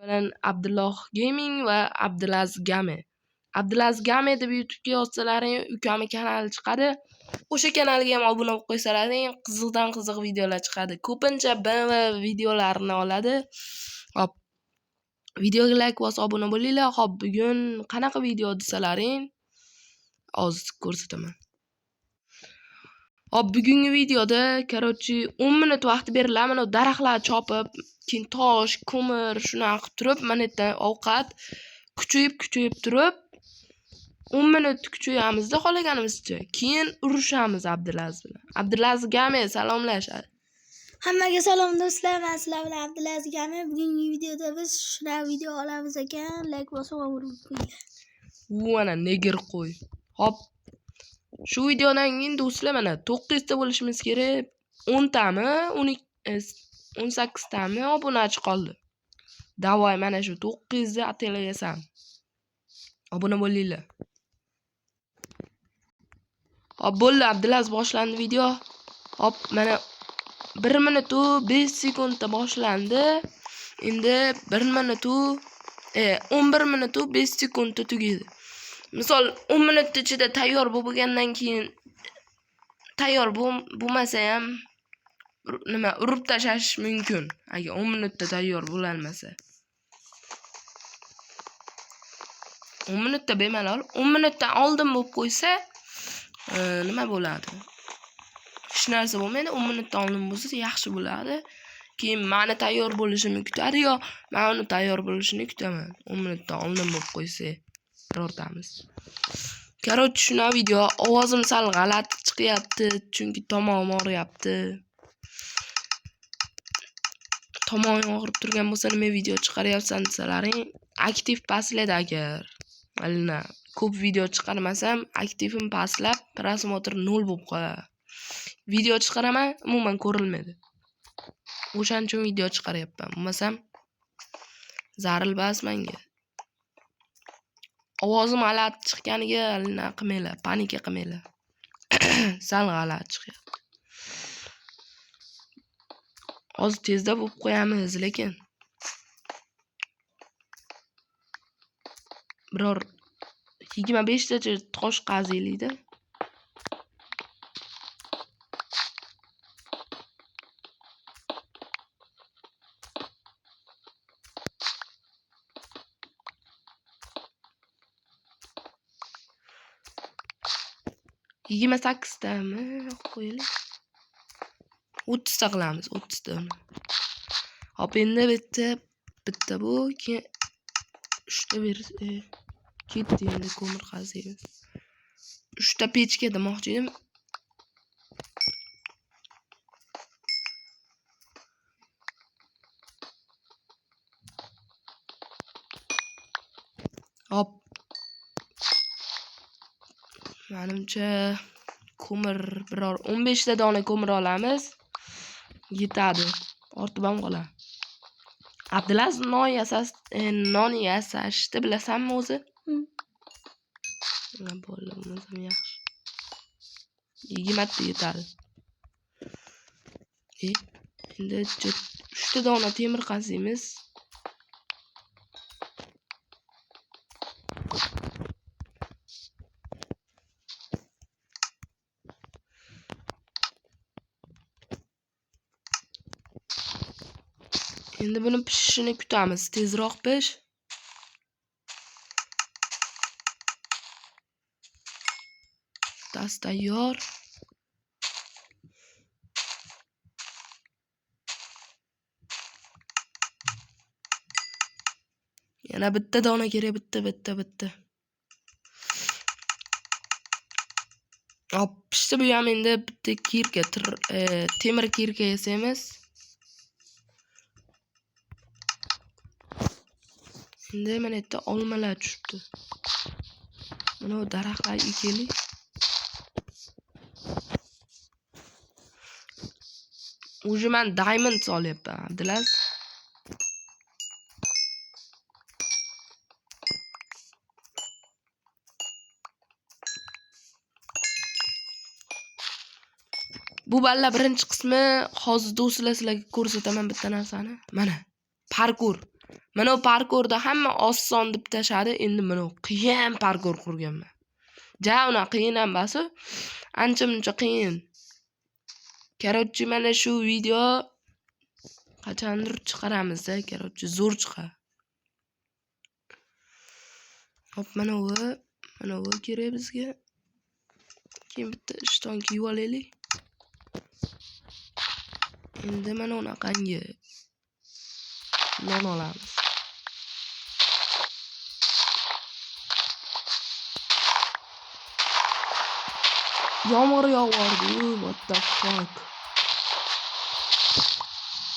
Bilan Abdulloh Gaming va Abdulaziz Game. Abdulaziz Game deb YouTube'ga yozsalaring ukamni kanali chiqadi. O'sha kanalga ham obuna bo'lib qo'ysalaring, qiziqdan qiziq videolar chiqadi. Ko'pincha BMW videolarini oladi. Hop. Videoga like bosib obuna bo'linglar. Hop, bugun qanaqa video desalaring, hozir ko'rsataman. Hop, bugungi videoda, короче, 10 minut vaqt beriladi. Mana daraxtlar chopib, keyin tosh, ko'mir shunaqa qilib turib, mana yerda ovqat kuchayib turib 10 minut kuchayamizda xohlaganimizcha. Keyin urushamiz Abdulaziz bilan. Abdulaziz Game salomlash. Hammaga salom do'stlar, men sizlar bilan Abdulaziz Game. Bugungi videoda biz shunaqa video olamiz ekan. Like bosib obuna bo'linglar. U mana neger qo'y. Hop. Shu videodan keyin do'stlar mana 900 ta bo'lishimiz kerak. 10 tami, 18 tami obunachi qoldi. Davay mana shu 900 ni atalaysan. Obuna bo'linglar. Hop, bo'ldi Abdulaziz, boshlandi video. Hop, mana 1 minut 5 sekundda boshlandi. Endi 1 minut 11 minut 5 sekundda tugaydi. Misol 10 minut ichida tayyor bo'lgandan keyin tayyor bo'lmasa ham nima urib tashlash mumkin. Agar 10 minutda tayyor bo'lolmasa. 10 minutda bemalol, 10 minutdan oldin bo'lib qo'ysa, nima bo'ladi? Hech narsa bo'lmaydi. 10 minutdan oldin bo'lsa yaxshi bo'ladi. Keyin meni tayyor bo'lishimni kutadi yo men uni tayyor bo'lishini kutaman. 10 minutdan oldin bo'lib qo'ysa birortamiz. Короче, shuna video ovozim sal g'alati chiqyapti, chunki tomog'im og'riyapti. Tomog'im og'rib turgan bo'lsa, nima video chiqaryapsan desalaring, aktiv pastlaydi agar. Alina, ko'p video chiqarmasam, aktivim pastlab, просмотр 0 bo'lib qoladi. Video chiqaraman, umuman ko'rilmaydi. O'shaning uchun video chiqaryapman. Bo'lmasam zaril bas menga. Ovozim g'alati chiqqaniga alina qilmanglar, panika qilmanglar. Sal g'alati chiqyapti. Hozir tezda bo'lib qo'yamiz, lekin biror 25 tacha tosh qaziylikda. Yigirma sakkiztami qo'yaylik. 30 ta qilamiz, 30 ta uni. Hop, endi bitta bu, keyin 3 ta ketdi endi ko'mir qaziymiz. 3 ta pechka demoqchi edim. Hop. Menimcha ko'mir biror 15 ta dona ko'mir olamiz. Yetadi. Ortib ham qoladi. Abdulaziz non yasashni bilasanmi o'zi? Bo'ldi, bo'lmasam yaxshi. 20 ta yetadi. Endi 3 ta dona temir qaziymiz. Endi buni pishishini kutamiz. Tezroq pish. Bittasi tayyor. Yana bitta dona kerak, bitta. Hop, pishdi bu ham. Endi bitta kirka, temir kirka yasaymiz. Endi mana yerda olmalar tushibdi. Mana bu daraxtlar ekaylik. Уже men diamond solyapman, Abdulaziz. Bu balla birinchi qismi. Hozir do'stlar sizlarga ko'rsataman bitta narsani. Mana parkur. Mana bu parkurda hamma oson deb tashadi, endi mana bu qiyin parkur qurganman. Ja unaqa qiyin ham emas, ancha muncha qiyin. Короче, mana shu video qachondir chiqaramiz-da, короче, zo'r chiqadi. Hop, mana bu kerak bizga. Keyin bitta ishton kiyib olaylik. Endi mana unaqangi non olamiz. Yomg'ir yog'yordi, what the fuck.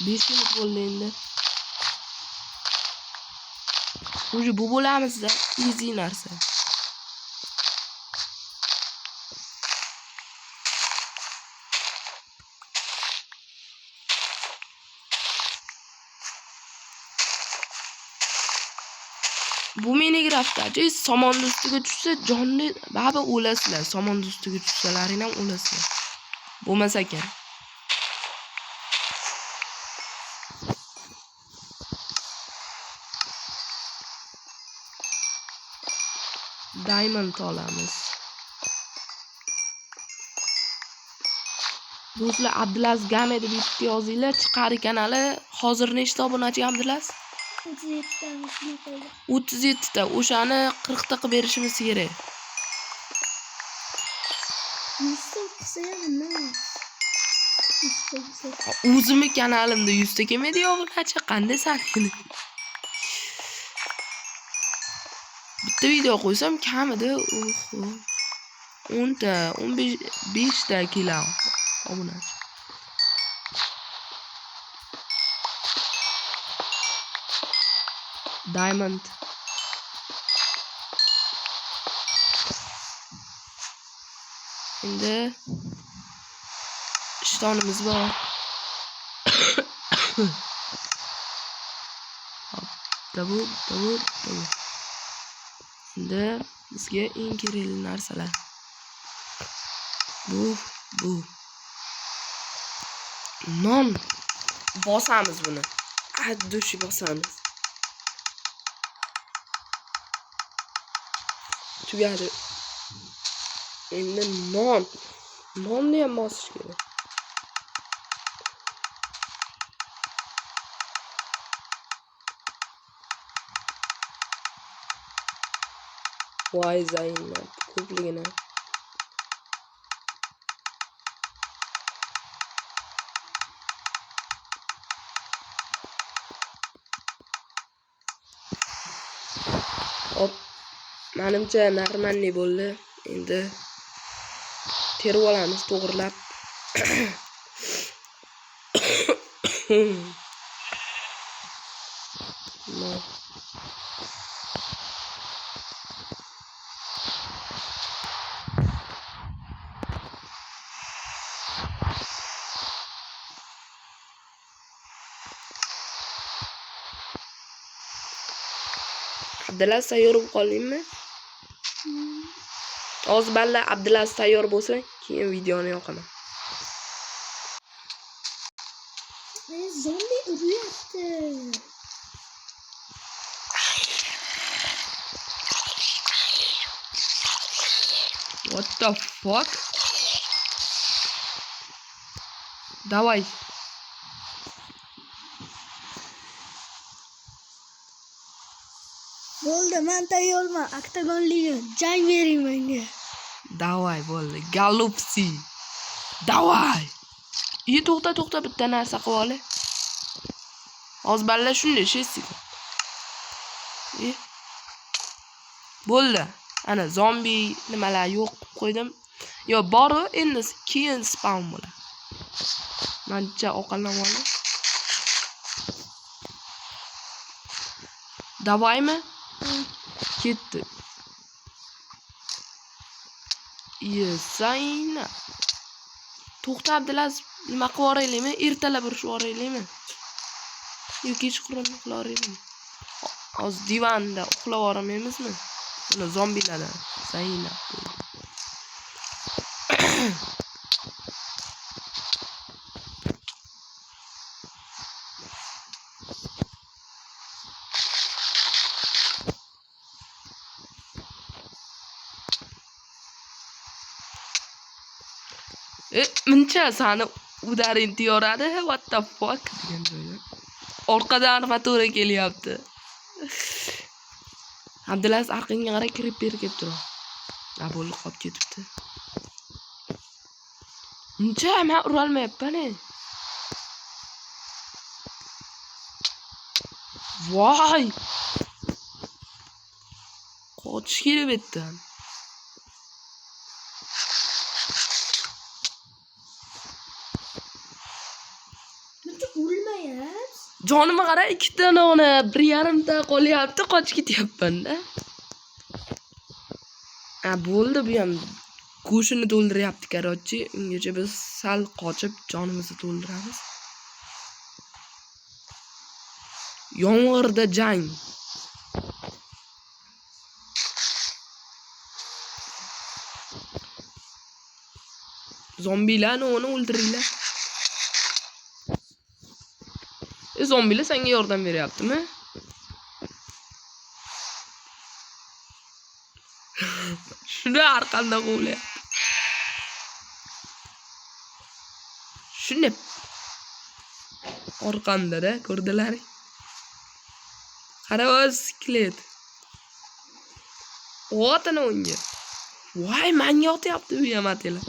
5 minut bo'ldi endi. Уже bu bo'lamizda, easy narsa. Bu Minecraftda somonni ustiga tushsa jonni baribir o'lasizlar. Somonni ustiga tushsalaring ham o'lasizlar. Bo'lmasa ekan. Diamond olamiz. Do'stlar, Abdulaziz Game deb YouTube'ga yozinglar, chiqar kanali. Hozir nechta obunachi Abdulaziz? 37 ta shunaqa. 37 ta. O'shani 40 ta qilib berishimiz kerak. 100 ta qilsa ham nima? 100 ta qilsa. O'zimni kanalimda 100 ta kelmaydi obunachi, qanday san endi? Bitta video qo'ysam kamida 10 ta, 15 ta keladi obunachi. Diamond. Endi ishtonimiz bor. Hop, bu. Endi bizga eng kerakli narsalar. Bu. Non bosamiz buni. Dushi bosamiz. Tugadi. Endi non. Nonni ham bosish kerak. Voy Zaynab, ko'pligini. Hop, menimcha normalniy bo'ldi. Endi terib olamiz to'g'rilab. No. Abdulaziz tayyor bo'lib qoldingmi? Hozir balla Abdulaziz tayyor bo'lsa, keyin videoni yoqaman. Zombi uryapti. What the fuck? Давай. Bo'ldi, men tayyorman. Oktagonliga jang bering menga. Давай, bo'ldi. Galupsi. Давай. To'xta, to'xta, bitta narsa qilib olay. Hozir balla shunday 6 sekund. Bo'ldi. Ana zombi nimalar yo'q qilib qo'ydim. Yo, bor-u, endi keyin spawn bo'ladi. Mancha ovqatlanib oldim. Davaymi? Ketdi. Yesayna. To'xta Abdulaziz, nima qilib yuboraylikmi? Ertalab urishib yuboraylikmi? Yo, kechqurun qilib yuboraylikmi? Hozir divanda uxlab yubormaymizmi? Mana zombilardan. Zaynab. Muncha sani udaring tiyoradi. What the fuck degan joyda. Orqadan armatura kelyapti. Abdulaziz orqangga qara, kirib beri kelib turadi. Ha, bo'ldi, qolib ketibdi. Muncha men urolmayapman. Voy! Qochish kerak bu yerdan. Muncha urilmayapsiz. Jonimga qara, ikkita noni, 1.5 ta qolyapti, qochib ketyapman-da. Ha, bo'ldi, bu ham go'shini to'ldiryapti, короче. Ungacha biz sal qochib jonimizni to'ldiramiz. Yomg'irda jang. Zombilarni uni o'ldiringlar. Zombilar senga yordam beryaptimi? Shuni arqamdan quvlayapti. Shuni orqamda-da, ko'rdilaring. Qara, o'z skelet. Otini unga. Voy, menga otyapti u ham atela.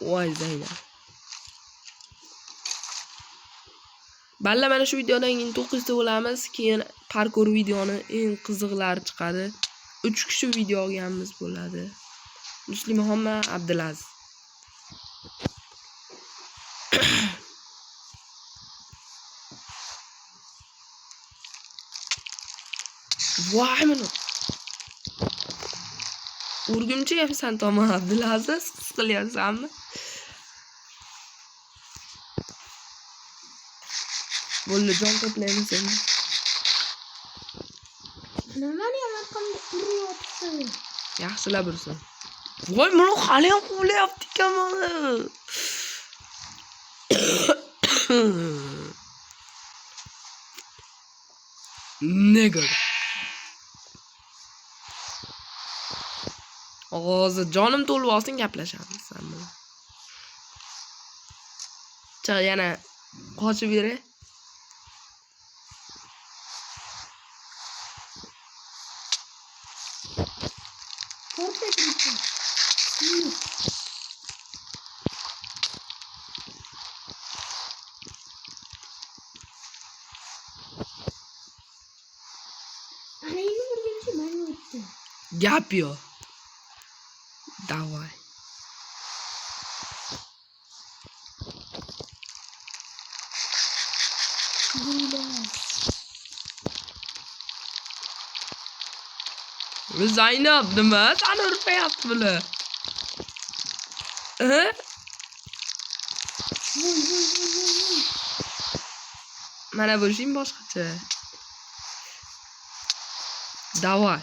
Voy Zaynab. Balla mana shu videodan keyin 9 ta bo'lamiz. Keyin parkour videoni eng qiziqlari chiqadi. 3 kishi video olganmiz bo'ladi. Muslimaxonma Abdulaziz. Voy mana. Urgumchi ham san tomon Abdulaziz, his qilyapsanmi? Bo'ldi, jon to'playmiz endi. Nimani ham arqamda uryapti? Yaxshilab ursin. Voy, buni hali ham quvlayapti ekan mana. Nigger. Hozir jonim to'lib olsin, gaplashamiz sen bilan. Chiq, yana qochib beray. To'rtta creeper. Ana endi urguncha menga o'tdi. Gap yo'q. Давай. Zaynab nima? Sani urmayapti bular. Voy voy voy voy voy. Mana bo'lishing boshqacha. Давай.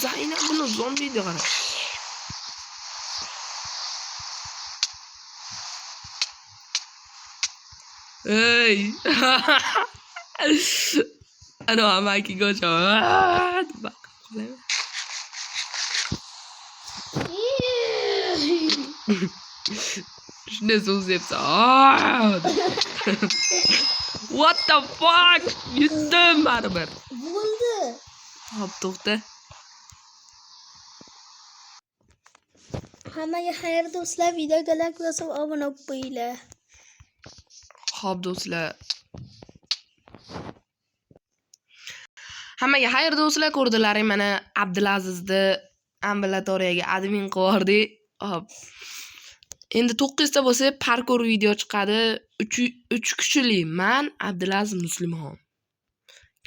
Zaynab buni zombiyni qara. Ey. Ana amakiga o'sha deb baqirib qolaman. Shunday so'z debsa. What the fuck? Yutdim baribir. Bo'ldi. Hop, to'xta. Hammaga xayr do'stlar, videoga like bosib obuna bo'lib qo'yinglar. Xo'p do'stlar. Hammaga xayr do'stlar, ko'rdilaring mana Abdulazizni ambulatoriyaga admin qilib. Hop. Endi 9 ta bo'lsa parkour video chiqadi. 3 kishilik man Abdulaziz Muslimxon.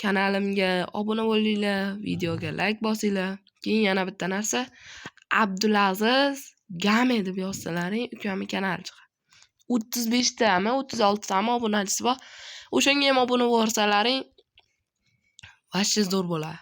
Kanalimga obuna bo'linglar, videoga like bosinglar. Keyin yana bitta narsa, Abdulaziz Game deb yozsalaring, ukamning kanali chiqadi. 35 tami, 36 tami obunachisi bor. O'shanga ham obuna bo'lsalaring, vashshe zo'r bo'ladi.